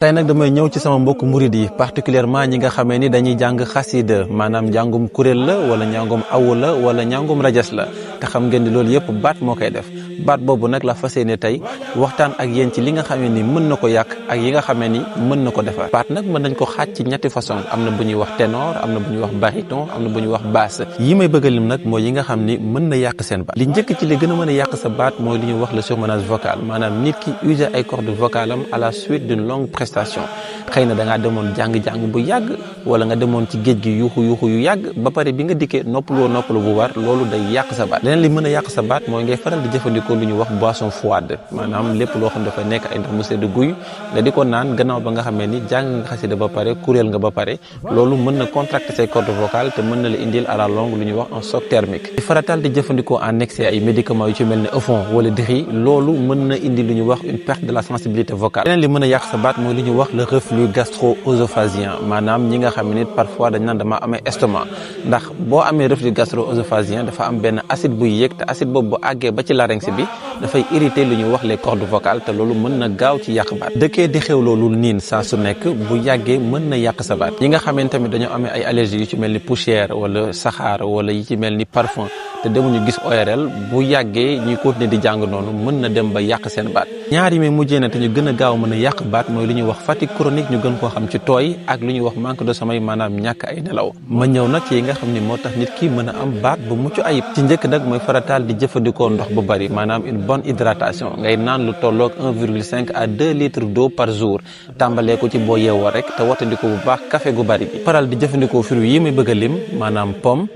tey nag damay ñëw ci sama mbokk murid yi particulièrement ñi nga xamee ni dañuy jàng xasida maanaam njàngum kuréel la wala njàngum awu la wala njàngum rajas la te xam ngeen ni loolu yëpp baat moo koy def baat boobu nag la fas yéene tey waxtaan ak yéen ci li nga xamee ni mën na ko yàq ak yi nga xamee ni mën na ko defar baat nag mën nañ ko xaaj ci ñetti façon am na bu ñuy wax ténor am na bu ñuy wax baryton am na bu ñuy wax basse yi may bëgg a lim nag mooy yi nga xam ni mën na yàq seen baat li njëkk ci li gën a mën a yàq sa baat mooy li ñuy wax le surmenage vocal maanaam nit ki user ay cordes vocales am à la suite d'une longue prestation xëy na da ngaa demoon jàng-jàng bu yàgg wala nga demoon ci géej gi yuuxu yu yàgg ba pare bi nga dikkee noppalu bu war loolu day yàq sa baat leneen li mën a yàq sa baat mooy ngay faral di jëfandikoo lu ñuy wax boisson froide maanaam lépp loo xam dafa nekk ay ndox mu sedd guy nga di ko naan gannaaw ba nga xamee ni jàng nga xasida ba pare kuréel nga ba pare loolu mën na contracter say cordes vocales te mën na la indil à la longue lu ñuy wax un choc thermique di faratal di jëfandikoo en excès ay médicaments yu ci mel ne Euffon wala Dri loolu mën na indi lu ñuy wax une perte de la sensibilité vocale leneen li mën a yàq sa baat mooy lu ñuy wax le reflux gastro-œsophagien maanaam ñi nga xam ne parfois dañ naan dama amee estomac ndax boo amee reflux gastro-œsophagien dafa am benn acide buy yéeg te acide boobu bu àggee ba ci larynx bi dafay irriter lu ñuy wax les cordes vocales te loolu mën na gaaw ci yàq baat dëkkee di xew loolu niin saa su nekk bu yàggee mën na yàq sa baat yi nga xamante tamit dañoo amee ay allergies yu ci mel ni poussière wala saxaar wala yi ci mel ni parfum te demuñu gis ORL bu yàggee ñuy continuer di jàng noonu mën na dem ba yàq seen baat ñaar yi may mujjee na te ñu gën a gaaw mën a yàq baat mooy lu ñuy wax fatigue chronique ñu gën koo xam ci tooy ak lu ñuy wax manque de sommeil maanaam ñàkk ay nelaw ma ñëw nag ci yi nga xam ne moo tax nit ki mën a am baat bu mucc ayib ci njëkk nag mooy farataal di jëfandikoo ndox bu bari maanaam une bonne hydratation ngay naan lu tolloog 1,5 à 2 litres d'eau par jour tàmbalee ko ci boo yeewoo rek te wattandiko bu baax café gu bari bi faral di jëfandikoo fruits yi may bëgg a lim maanaam pomme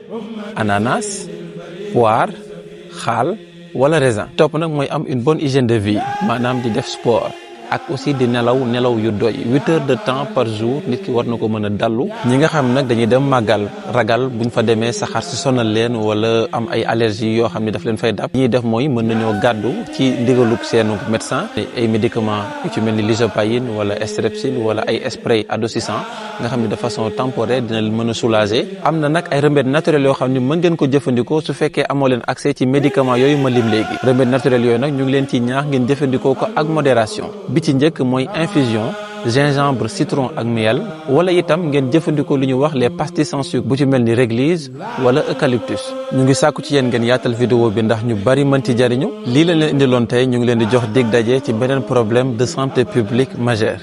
ananas poire xaal wala raisin topp nag mooy am une bonne hygiène de vie maanaam di def sport ak aussi di nelaw yu doy 8 heures de temps par jour nit ki war na ko mën a dallu ñi nga xam nag dañuy dem màggal ragal buñ fa demee saxaar si sonal leen wala am ay allergies yoo xam ne daf leen fay dab ñuy def mooy mën nañoo gàddu ci ndigalug seenu médecin ay médicaments yu ci mel ni lisopayine wala strepsil wala ay spray adoucissant nga xam ne de façon temporaire dina mën a soulager am na nag ay remèdes naturels yoo xam ne mën ngeen ko jëfandikoo su fekkee amoo leen accès ci médicaments yooyu ma lim léegi remèdes naturels yooyu nag ñu ngi leen ci ñaax ngeen jëfandikoo ko ak modération bi ci njëkk mooy infusion gingembre citron ak miel wala itam ngeen jëfandikoo lu ñuy wax les pastilles sans sucre bu ci mel ni réglisse wala eucalyptus ñu ngi sàkku ci yéen ngeen yaatal vidéo bi ndax ñu bari mën ci jariñu lii la leen indiloon tey ñu ngi leen di jox dig daje ci beneen problème de santé publique majeur